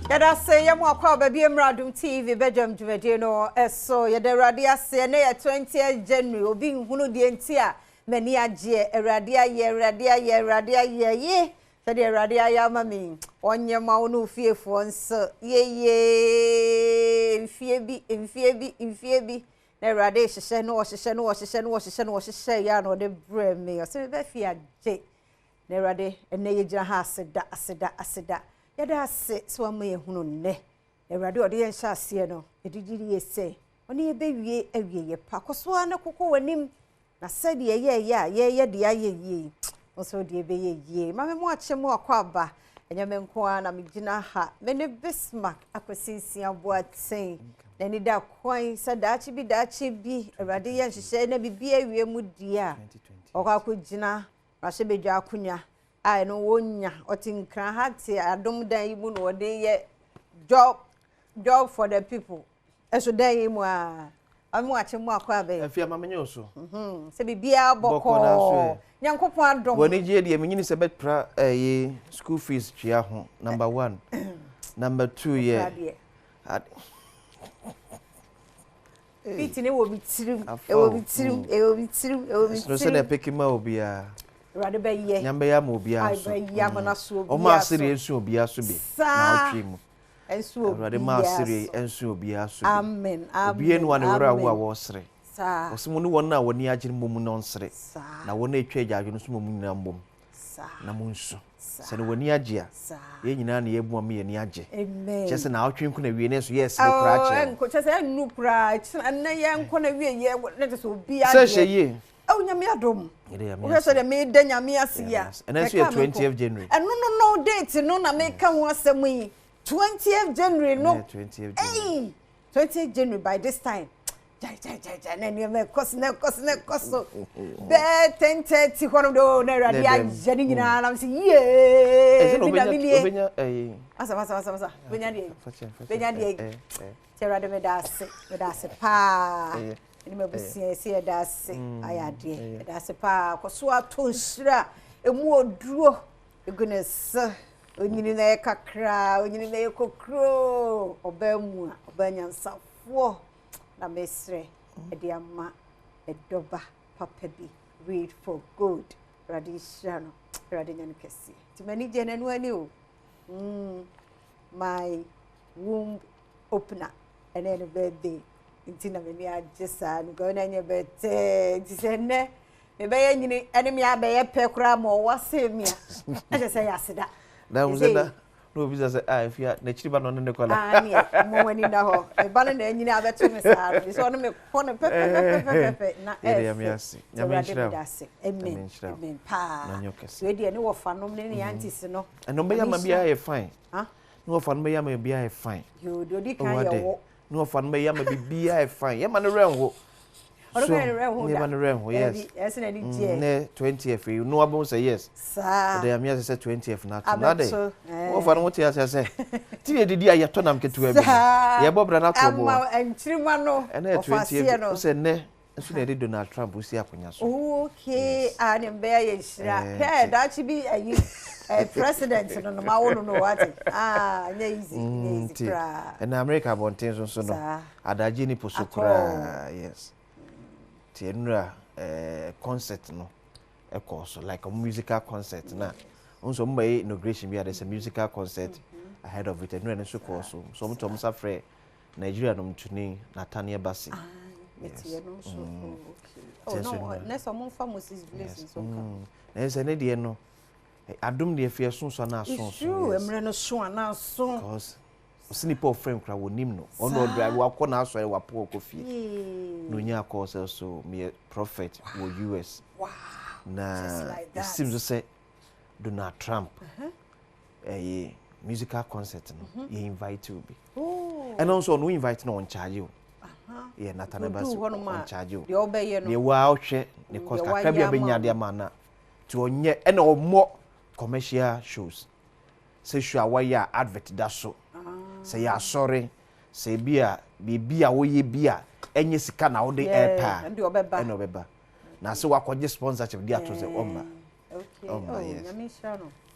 Yɛda ase yɛ mo akɔ aba bi mmra Adom TV badwam dwumadie no so. Yɛda Awurade ase ɛnɛ yɛ 20th January obi nhunu deɛ nti a m'ani agyeɛ. Awurade ayɛ, Awurade ayɛ, Awurade ayɛ ye sɛdeɛ Awurade ayɛ ama me ɔnyɛ ma wo ne wo fiefoɔ nso yeye mfie bi mfie bi mfie bi na Awurade hyehyɛ na ɔhyehyɛ na ɔhyehyɛ na ɔhyehyɛ na ɔhyehyɛ yɛ a na ɔde brɛ me ɔsɛ mebɛ fie agye. Na Awurade, ɛnnɛ yɛgyina ha aseda, aseda, aseda. Yɛda ase sɛ wama yɛhunu nnɛ. Na Awurade ɔde yɛn hyɛ aseɛ no, yɛde gye die sɛ ɔne yɛbɛwie awie yɛ pa. Kɔ so ara na kɔkɔ w'anim, na sɛdeɛ yɛyɛ a yɛyɛ deɛ ayɛ yie, wo nso deɛ ɛbɛyɛ yie. Ma me mo akye mo akɔ aba. Ɛnyɛ me nko ara na megyina ha. Me ne Bismarck Akwasi Nsia Boateng. N'ani da kwan sɛ daakye bi daakye bi Awurade yɛ nhyehyɛe na biribi awie mu deɛ a, ɔkɔ akɔgyina mmarahyɛbadwa akonnwa a ɛno wɔnya ɔte nkran ha te adom dan yi mu na wɔde yɛ job job for the people ɛso dan yi mu a ɔmo akye mu akɔ abɛn. Afi ama menye wo so. Sɛ biribiara bɔkɔɔ Nyankopɔn adom. Wɔ anigyeɛ deɛ menyini sɛ bɛpra ɛyi school fees tua ho number one number two yɛ. Beat ne wɔ mi tirim, ɛwɔ mi tirim, ɛwɔ mi tirim, ɛwɔ mi tirim. Ɛsono sɛ na ɛpeke ma obiara. Awurade bɛyɛ. Nyame bɛyɛ ama obiara so. Bɛyɛ ama no so obiara so. Ɔma asereɛ nso obiara so bi. Saa. Na ɔtwe mu. Nso obiara so. Awurade ma asereɛ nso obiara so bi. Amen. Amen. Obiara nu a ne werɛ awo a wɔresere. Saa. Wɔsɛ mo ne wɔn a wɔn ani agye no mmom na ɔnsere. Saa. Na wɔn a atwa agyaadwo no nso mmom nyinaa mmom. Saa. Na mo nsu. Sɛ ne w'ani agye a, yɛn nyinaa na yɛabu ama yɛn ani agye. Amen. Kyerɛ sɛ naawɔtwe nko na wie ne nso yɛ ɛsere koraa kyerɛ. Ɛnkɔ kyerɛ sɛ ɛnnu koraa ɛnɛ yɛn nkɔ na wie yɛ ne kyerɛ sɛ obi adeɛ. Sɛ hyɛ yie. Ɛwɔ Nyame adom. Wohwɛ sɛ deɛ meda Nyame ase yi a. Ɛnɛ nso yɛ 20th January. Ɛno no no date no na meka ho asɛm yi. 20th January no. 20th January. 20th January by this time. Jai jai jai jai na nneɛma ɛkɔ so na ɛkɔ so na ɛkɔ so bɛɛ 10:30 hɔ no de o na Awurade ayɛ ne nyinaa nam sɛ yie mi na mi nie masa masa masa masa bɛnya deɛ bɛnya deɛ kyɛ Awurade meda ase meda ase paa ɛne mabusua ɛsɛ yɛda ase ayɛ adeɛ yɛda ase paa kɔ so ato nhyira emu oduro egu ne so onyini na yɛ kakra onyini na yɛ kokuro ɔbaa mu a ɔbaa nyansafoɔ. Na mesrɛ ɛde ama ɛdɔba papa bi read for good Awurade nhyira no Awurade nya no kɛseɛ nti m'ani gye n'ano ani o my womb opener ɛnɛ no birthday nti na m'ani agye saa no gɔn ɛnyɛ bɛtɛɛ nti sɛ nnɛ mebɛyɛ nyini ɛne me abɛyɛ pɛ koraa ma ɔwɔ se me a ɛkyɛ sɛ yɛ aseda. Na wo sɛ na na obi sɛ ah efia n'akyiri ba na ɔne ne kɔ la. Ah neɛ mo wani na hɔ me ba no na anyini abɛto me saa no sɛ ɔne me kɔ no pɛpɛpɛpɛpɛ na ɛfɛ Nyame nhyira wo amen amen paa wei deɛ ne wɔfa nom ne ne aunties no ɛno bɛyɛ ama biara yɛ fine ne wɔfa no bɛyɛ ama biara yɛ fine yoo deɛ odi kan yɛ wo ne wɔfa no bɛyɛ ama biara yɛ fine yɛma no werɛ nho ɔno bɛyɛ ne werɛ ho da yɛma no werɛ nho yes ɛsɛ n'ani gyeɛ ne 20th yi no abɛhu sɛ yes saa ɔde Nyame ase sɛ 20th na ato na de wɔfa no ho te ase sɛ ti yɛ didi a yɛtɔ nam ketewa bi yɛbɔ bra no ato ɔbo ama nkyirima no ɛnɛ yɛ 20th sɛ nnɛ nso na yɛde Donald Trump si akonnwa so. Okay, a ne mbɛyɛ yɛ nhyira hwɛ daakye bi ayi president no no ma wo no no wate ah nyɛ easy nyɛ easy koraa. Ɛna America abɔnten so nso no adagye ni po so koraa yes nti ɛnura concert no ɛkɔɔ so like a musical concert na nso ɔmo bɛyɛ inauguration bi a there's a musical concert ahead of it ɛnura no nso kɔɔ so so ɔmo to ɔmo sa frɛ Nigeria nom tuni Nathaniel Bassey. Ah, yes. Oh, no, next ɔmo nfa Moses Bliss nso nka. Na ɛsɛ ne deɛ no adom deɛ fi ɛso so anaa so so. Mmerɛ no so anaa so. Because ɔsi nipa ɔfrɛ nkura wɔ nim no ɔno ɔdrive wakɔ n'asɔre wapɔ ɔkɔ fie na onye akɔ sɛ so meyɛ prophet wɔ US. Wow. Na esim so sɛ Donald Trump ɛyɛ musical concert no yɛ invite obi. Ɛno nso ɔno invite no ɔncharge o. Yɛ Nathaniel Bassey ɔncharge o. Deɛ waa ɔhwɛ ne cost kakra bi a bɛnya de ama na nti ɔnyɛ ɛna ɔmmɔ commercial shows sɛ show a wɔyɛ a advert da so sɛ yɛ asɔre sɛ ebi a biribi a wɔyɛ bi a ɛnyɛ sika na wɔde ɛɛpɛ a ɛna ɔbɛba na sɛ wakɔgye sponsorship de ato sɛ ɔmma ɔmma yes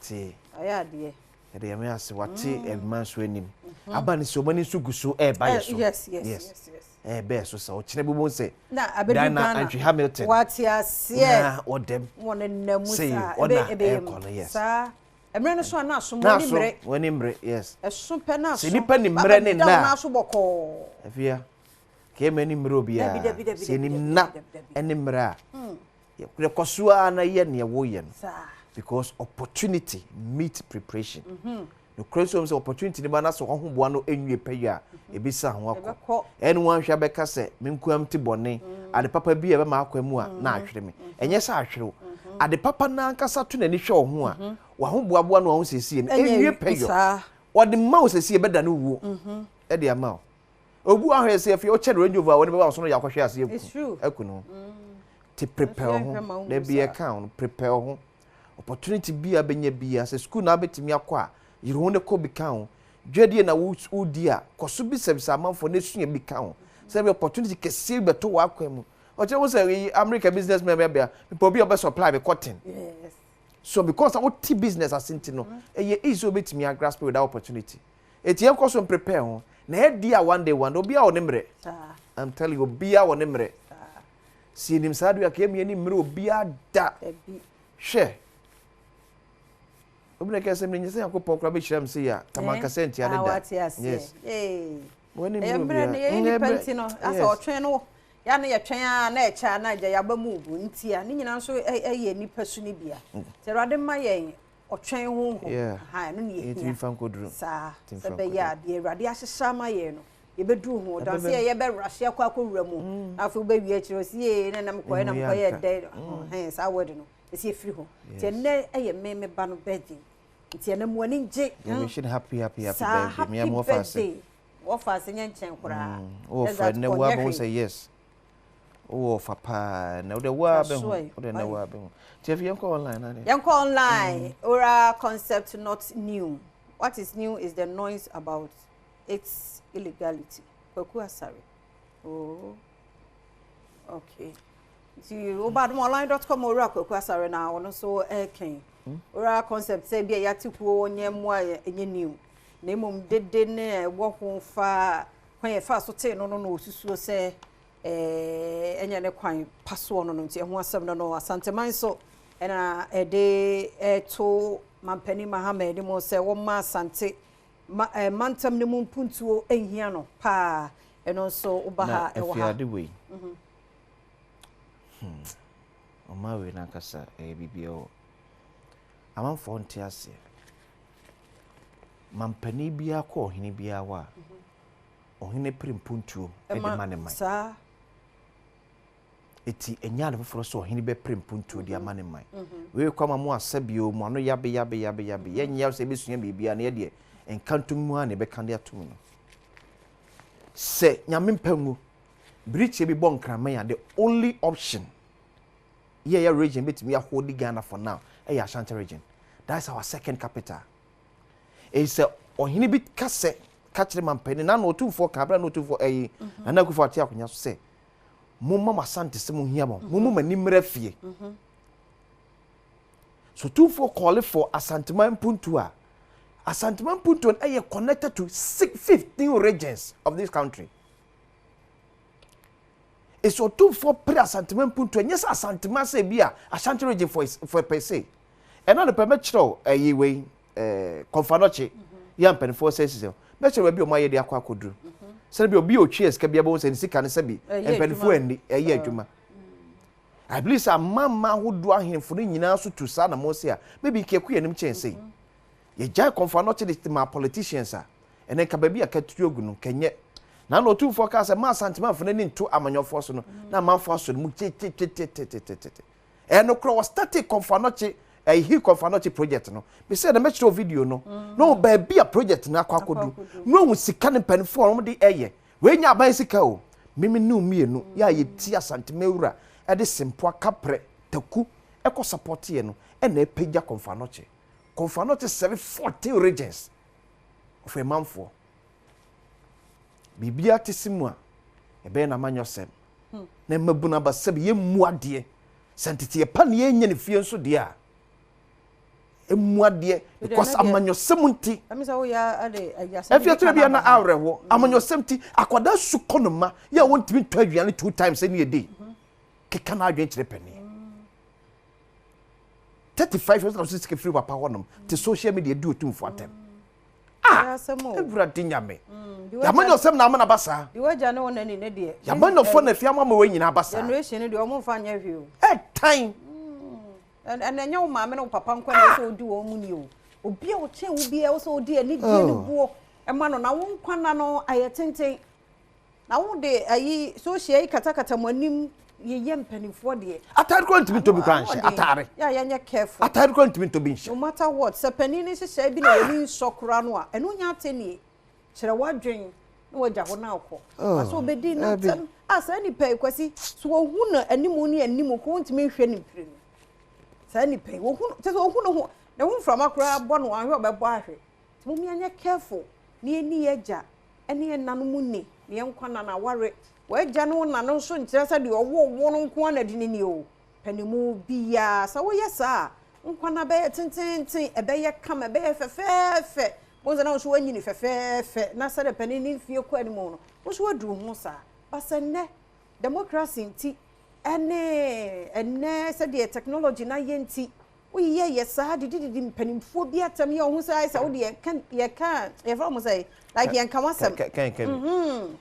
ti ɔyɛ adeɛ. Yɛde Nyame ase wate ɛma nso anim. Aba ne sɛ ɔma ni nso gu so ɛɛba yɛ so. Yes. Ɛɛbɛɛ so sɛ ɔkyerɛ bi mu sɛ Na abedu Diana Ghana. Antwi Hamilton. Wate aseɛ. Na ɔdɛm. Wɔn nenam mu Sɛ saa. ɔna Ebe ɛɛkɔ no, yes. Saa. Mmerɛ no so a na aso Na wɔn so mmerɛ. wɔn mmerɛ, yes. Ɛso pɛ na aso. Sɛ nipa ni mmerɛ ne Ba nna. bɛda wɔn aso bɔkɔɔ. Afia. Kɛmɛ ni mmerɛ obiara. Dabi, dabi, dabi, Sɛ dabi, ni dabi, nna dabi, dabi. ɛne mmerɛ a. Yɛkɔ so ara na yɛ nea wɔyɛ no. Saa. Because opportunity meet preparation. Nokorɛ nso sɛ opportunity ne ba na sɛ ɔho boa no enwie pɛyɛ a, ebi sa ho akɔ. Ɛbɛkɔ. Ɛne wɔn ahwɛ abɛka sɛ me nkoam te bɔne, ade papa bi a ɛbɛma akɔ mu a na ahwere me. Ɛnyɛ sɛ ahwere wo. Ade papa n'ankasa to n'ani hwɛ wo ho a, wahoboaboa no a wo siesie no, Ɛnyɛ enwie pɛyɛ. saa. Wɔde ma wo siesie bɛda no wuo. Ɛde ama wo. Obu ahwɛ sɛ afei ɔkyɛ no Range Rover a wɔde bɛba wo so no yɛ akɔhwɛ ase It's true. aku no. Te prepare Nso ho. yɛnhwɛ ma wo Da ngu bi saa. ɛka ho no, prepare ho. Opportunity bi a bɛnya bi a sɛ school na abɛtumi akɔ a, yere ho ne kɔ bi ka ho. Dwadie na wodi a, kɔ so bisabisa amanfoɔ na esua bi ka ho. Sɛ bi opportunity kɛseɛ bi bɛtɔ w'akwan mu. Ɔkyerɛ wo sɛ eyi America businessman bi abɛa, mepɛ obi a ɔbɛ supply me cotton. So because a wote business ase nti no, ɛyɛ easy sɛ wobɛtumi agrasp with that opportunity. Eti yɛnkɔ so prepare ho. Na ɛdi a one day one day, obiara wɔ ne mmerɛ. Saa. I'm telling you, obiara wɔ ne mmerɛ. Si enim saa do a kɛyɛ mi mmerɛ obiara da. Dabi. Hwɛ. Obi na kɛ sɛ menyɛ sɛ Nyankopɔn koraa bɛhyira me sɛ yi a, kama nkasa ntia ne Ah, da. wate aseɛ. Yes. Ee. Wɔne Ɛyɛ mmerɛ mmerɛ no obiara. yɛyɛ Ɛyɛ nipa mmerɛ. nti no asɛ ɔtwɛn no ya na yɛtwɛn a na ɛkyɛ a na agya yɛaba mu bu nti a ne nyinaa nso ɛyɛ nipa su no bia. Nti Awurade ma yɛn ɔtwɛn honhom. Aha, ɛno ne Yɛntumi yɛhia. mfa nkɔduru. Saa. Yɛntumi Sɛ mfa bɛyɛ nkɔduru. a deɛ Awurade ahyehyɛ ama yɛn no yɛbɛduru ho. Dan sɛ Ɛbɛbɛm. yɛbɛrush akɔ akɔwura mu. Na afei wobɛwie akyire ɔsi yee na nam kɔɛ na Ɛmu yɛ mekɔyɛ anka. dɛn. Ɛhɛn, saa word no ɛsi efiri hɔ. Nti ɛnnɛ ɛyɛ me ba no birthday. Nti ɛnnɛ mo ani ngye. Yeah, we should happy, happy, happy Saa birthday. Me happy am wɔfa ase. birthday. Wɔfa ase nyɛ nkyɛn koraa. Wowɔ That's fa that nnɛ wo kɔnyɛ abɛhu hwee. sɛ yes. Wowɔ fa paa na wode wo abɛhu. Kasoa yi, Wode nnɛ wo abɛhu. Nti afei yɛnkɔ online na deɛ. Yɛnkɔ online. Oral concept not new. What is new is the noise about its illegality. Kwaku Asare. Oh. Okay. Nti wobadomonline.com owura Kwaku Asare na ɔno nso ɛɛkɛn. Oral concept sɛ bi a yɛate kuo wɔnyɛ mmoa a ɛnyɛ new. Na mmom dede ne a ɛwɔ ho fa kwan yɛfa so tee no na osusuo sɛ ɛnyɛ ne kwan pa soɔ no nti ɛho asɛm no Asanteman so ɛna ɛde ɛto mampanin Mahama anim sɛ wɔma Asante ma mantam no mu mpuntuo nhia no paa. Ɛno nso woba Na ha ɛwɔ ha. afiade wei. Ɔma wei n'ankasa ɛyɛ biribi ɛwɔ. Amanfoɔ nte aseɛ. Mampanin biara kɔ ɔhene biara hɔ a, ɔhene pere mpuntuo ɛde ma ne man. Saa. Eti ɛnyɛ ade foforɔ sɛ ɔhene bɛpere mpuntuo de ama ne man. Wei kɔ ama mo asɛ bio mo ano yabe yabe yabe yabe. Yɛnyɛ sɛ ebɛsua biribiara na yɛdeɛ nkantom mu a na yɛbɛka de ato mu no. Sɛ Nyame mpa ngu, birikyie bi bɔ nkraman a, the only option yɛ region bɛtumi ahold Ghana for now ɛyɛ Ashanti Region. That's our second capital. Ɛyi sɛ ɔhene bi ka sɛ ka kyerɛ mampanin na na ɔtumfoɔ ka abira na ɔtumfoɔ ɛyi Nana Akufo ate akonnwa so sɛ momma mo Asante sɛ mo hia mo, momma mo ani mmra fie. So ɔtumfoɔ call for Asanteman mpuntu a, Asanteman mpuntu no ɛyɛ connected to 15 regions of this country. Esi ɔtumfoɔ pere Asanteman mpuntu, ɛnyɛ sɛ Asanteman sɛ bi a Ashanti Region for per se. Ɛna no pɛ mɛkyerɛw ɛyi wei Komfo Anokye yɛ mpanimfoɔ sɛ sisɛ mɛkyerɛ baabi a ɔmo ayɛ de akɔ akɔduru. Sɛ bi obi a otwi sika bi abɛhu sɛ ne sika no sɛ bi Ɛyɛ mpanimfoɔ adwuma. ani ɛyɛ adwuma. I believe sɛ amamma ahodoɔ ahemfo no nyinaa so tu saa na mo se a maybe nka ɛkɔ yɛn anim kyɛn sei. Yɛgyae Komfo Anokye de ma politicians a, ɛnɛ nka baabi a katuo gu no nkɛnyɛ. Na ɔtumfoɔ kaa sɛ ma Asantemanfo no ani nto amanyɔfoɔ so no na amanfoɔ asɔ no mu kyekyekyekyekyekye. Ɛno korɔ wɔ start Komfo Anokye ɛyi hi Komfo Anokye project no. Mesɛ na mɛkyerɛ wo video no na wɔ baabi a project no akɔ akɔdu na wɔn sika ne mpanimfoɔ a wɔn de ɛyɛ. Wei nyɛ aban sika o. Mimi ne wo mmienu yɛ a yɛti Asantemawura ɛde sempoa kaprɛ taku ɛkɔ support yɛ no ɛna ɛpagya Komfo Anokye. Komfo Anokye serve 14 regions of ɛmanfoɔ. Biribiara te si mu a ɛbɛyɛ n'amanyɔsɛm na mmabunu aba sɛbi yɛmmu adeɛ sɛ nteteɛ pa ne yɛnya ne fie nso deɛ a. Emu adeɛ because amanyɔsɛm nti. Ɛfi ɛtɔ bi na awerɛhoɔ. Amanyɔsɛm ti akwadaa su kɔ no ma yɛ a wɔntumi ntɔ aduane 2 times ɛne ɛde. Keka na adwene kyerɛ panin. 35 years na ɔsɛ sika firi papa hɔnom te social media di otumfo atɛm. Ah, Awurade Nyame. Yamanyɔsɛm na ama na ba saa. Yamanyɔfoɔ na afia ama ma wɔn nyinaa ba saa. Generation no deɛ ɔmo nfa nyɛ hwee o. Ɛtan. Ɛnna ɛnyɛ wo maame ne wo papa nkwa na ɛsɛ odi wɔn mu ni o. Obi a ɔkyɛn wo biara sɛ odi anidie ne buo ɛma no na wo nkwa na no ayɛ tenten. Na wo de ayi social yi katakata mo anim yɛyɛ mpanimfoɔ deɛ. Atare kura ntumi ntɔ bi kura nhyɛ atare. Yɛ a yɛnyɛ careful. Atare kura ntumi ntɔ bi nhyɛ. No matter what sɛ panin ne nhyehyɛe bi na wɔn ani nsɔ kora no a ɛno nyɛ atɛnie kyerɛ w'adwen na wagya hɔ na akɔ. Asɛ obedi n'atɛm a saa nipa yi Kwasi so wɔhu no anim ne anim ko ntumi nhwɛ ne mpire no. Saa nipa yi wɔhu no kyerɛ sɛ wɔhu no ho ne ho mframa koraa bɔ no ahwɛ ɔbɛbɔ ahwɛ. Nti mo nyɛ careful na yɛni yɛ agya ne yɛn nanom ni na yɛn nkwa na aware. W'agya ne wo na no nso nkyerɛ sɛ deɛ ɔwɔ wo no nko ara na di ne ni o. Panimu biara sɛ woyɛ saa a nkwa na bɛyɛ tententen ɛbɛyɛ kama ɛbɛyɛ fɛfɛɛfɛ. Mo nso na wo nso woanyini fɛfɛɛfɛ na sɛdeɛ panin ne mfie kɔ anim no wo nso woaduru ho saa. Basɛ nnɛ democracy nti ɛne ɛnnɛ sɛdeɛ technology na yɛ nti woyɛ yɛ saa didididi mpanimfoɔ bi atɛm yɛ ɔho sɛ ayɛ sɛ wode yɛka yɛka yɛfrɛ mo sɛ like yɛnka wasɛm.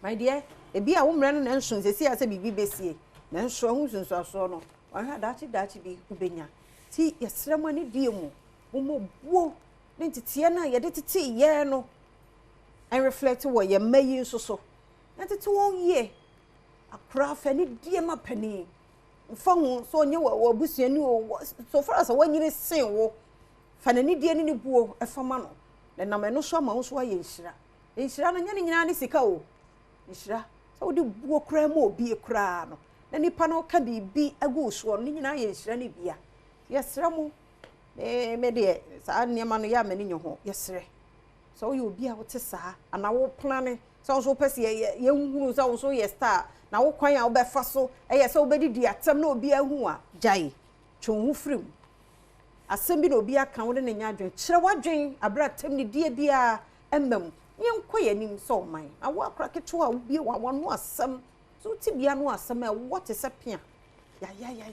My dear, ebi a wo mmerɛ no nanso nsɛsi a sɛ biribi bɛsie nanso ɛho nsunsuasoɔ no wahwɛ daakye daakye bi wobɛnya. Nti yɛsrɛ mo ani die mu mommɔ buo ne nteteɛ no a yɛde tete yɛn no ɛnreflect wɔ yɛn mma yi nso so. Na tete wɔn yie akora fa ne die ma panin. Mfa ho sɛ ɔnyɛ wɔ abusuani o so far as wanyini sen wo fa n'ani die ne ne buo ɛfa ma no na nam ɛno so ama wo nso ayɛ nhyira. Nhyira no nyɛ ne nyinaa ne sika o. Nhyira sɛ wode buo koraa mu obi koraa no na nipa no ka biribi agu soɔ no ne nyinaa yɛ nhyira ne bia. Yɛsrɛ mo me deɛ saa nneɛma no yɛ a m'ani nye ho. Yɛsrɛ sɛ woyɛ obi a wote saa anaa wo plane sɛ wo nso wopɛ sɛ yɛnhunu sɛ wo nso yɛ star na wo kwan a wobɛfa so ɛyɛ sɛ wobɛdidi atɛm na obi ahu a gyae twe wo ho firi mu. Asɛm bi na obi aka wo ne ne nya adwen kyerɛ w'adwen aberɛ atɛm ne die biara ɛma mu. Yɛnkɔ yɛn anim sɛ ɔman na wo akora ketewa a wobie wɔ wano asɛm so wote bia no asɛm a ɛwɔ te sɛ pea yayayaya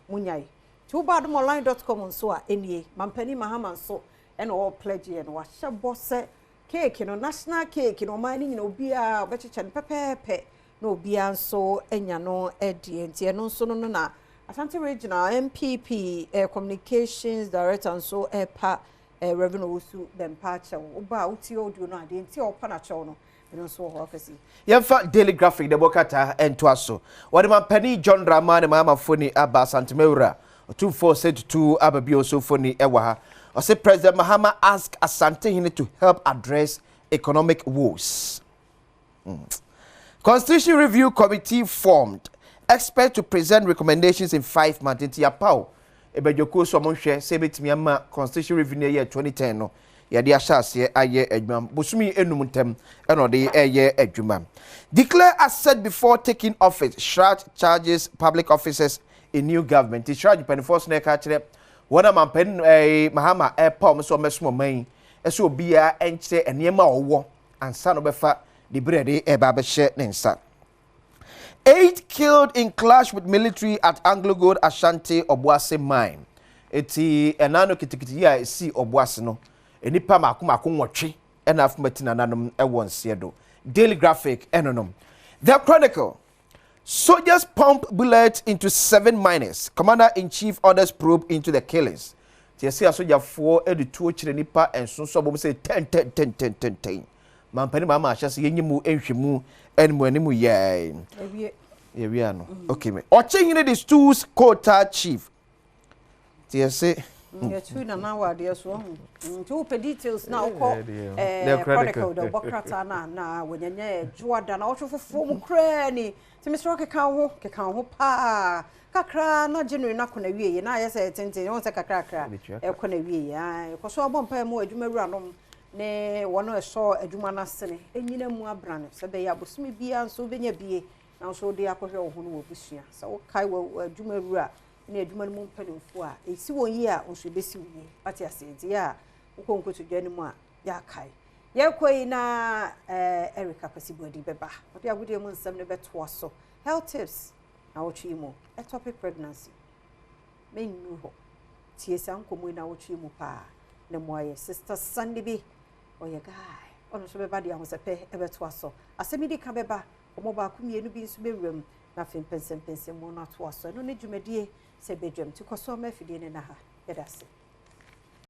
munyae. Nti woba adomonline.com nso a ɛnie Mampanin Mahama nso ɛna ɔwɔ pledge yɛ no wahyɛ bɔ sɛ cake no national cake no ɔman no nyina obiara ɔbɛkyekyɛ no pɛpɛɛpɛ na obiara nso anya no adie. Nti ɛno nso no na Ashanti Regional NPP Communications Director nso ɛpa Reverend Owusu Bempah kyɛw. Woba a wotie audio no adeɛ nti a ɔpa n'akyɛw no ɛno nso wɔ hɔ akɛse. Yɛmfa Daily Graphic de bɔkata ɛntoa so. Wɔde Mampanin John Dramani Mahama foni aba Asantemawura Otumfoɔ Osei Tutu aba bio nso foni ɛwɔ ha. Ɔse President Mahama ask Asantehene to help address economic woes. Constitution Review Committee formed. Expert to present recommendations in 5 months. Nti yapaw ebedwoko so mo hwɛ sɛ ebetumi ama Constitution Review ne yɛ 2010 no yɛde ahyɛ aseɛ ayɛ adwuma. Bosome enum ntɛm ɛna ɔde ɛyɛ adwuma. Declare asset before taking office. CHRAJ charges public officers in new government. Nti CHRAJ mpanimfoɔ so na ɛka kyerɛ wɔn a mampanin Mahama ɛpa wɔn sɛ wɔmɛsom ɔman yi ɛsɛ obiara ɛnkyerɛ nneɛma a ɔwɔ ansa na ɔbɛfa de berɛ de ɛba abɛhyɛ ne nsa. 8 killed in clash with military at AngloGold Ashanti Obuasi mine. Eti ɛna no kitikiti yi a esi Obuasi no enipa mako mako nwɔtwe ɛna afomati nananom ɛwɔ nseɛ do. Daily Graphic ɛno no. The Chronicle. Soldiers pump bullets into 7 miners. Commander-in-Chief orders probe into the killings. Ti esi asogyafoɔ ɛde tuo kyerɛ nipa nson so abom sɛ 10 10 10 10 10 10. Mampanin maama ahyɛ sɛ yɛnyi mu nhwɛ mu ɛne anim yɛɛ. Yɛwie ano. Okay me. Ɔkyehene de stools quota chief. Ti esi yɛtu nana wɔ adeɛ so ɔho. Nti wopɛ details na wokɔ Chronicle da wobɔkrata na wɔnyanya dwoada na wɔtwe foforɔ mu koraa ni. Nti mesrɛ keka ho paa. Kakra na January na kɔ na wie na ayɛ sɛ tenten wɔn sɛ kakrakra ɛkɔ na wie. Ɛkɔ so abɔ mpaeɛ mu adwuma wuranom ne wɔn a ɛsɔ adwuma no asene ɛnyina mu abrane sɛ bɛyɛ abosome biara nso wobɛnya bie na nso wode akɔhwɛ wo ho no wɔ abusua sɛ wokae wɔ adwuma wura. ne adwuma no mu mpanimfoɔ a ɛsi wɔn yie a, wo nso ɛbɛsi wo yie. Wate aseɛ? Nti yɛ a wokɔ nkotodwe no mu a, yɛakae. Yɛkɔ yi na Erica Kwasi Boadi bɛba. Ɔde agodie mu nsɛm no bɛtoa so. Health tips na wɔtwe yi mu. Ectopic pregnancy. Mennuru hɔ. Tie saa nkɔmmɔ yi na wɔtwe mu paa. Na mu ayɛ Sister Sandy bi. Ɔyɛ guy. Ɔno nso bɛba de ahosɛpɛ ɛbɛtoa so. Asɛm yi di ka bɛba. Ɔmɔ baako mmienu bi nso bɛwura mu. Na afei mpɛnsɛmpɛnsɛm mu no atoa so. Ɛno ne dwumadie sɛ bɛdwam. Nti kɔ so ama afidie ne na ha. Yɛda ase.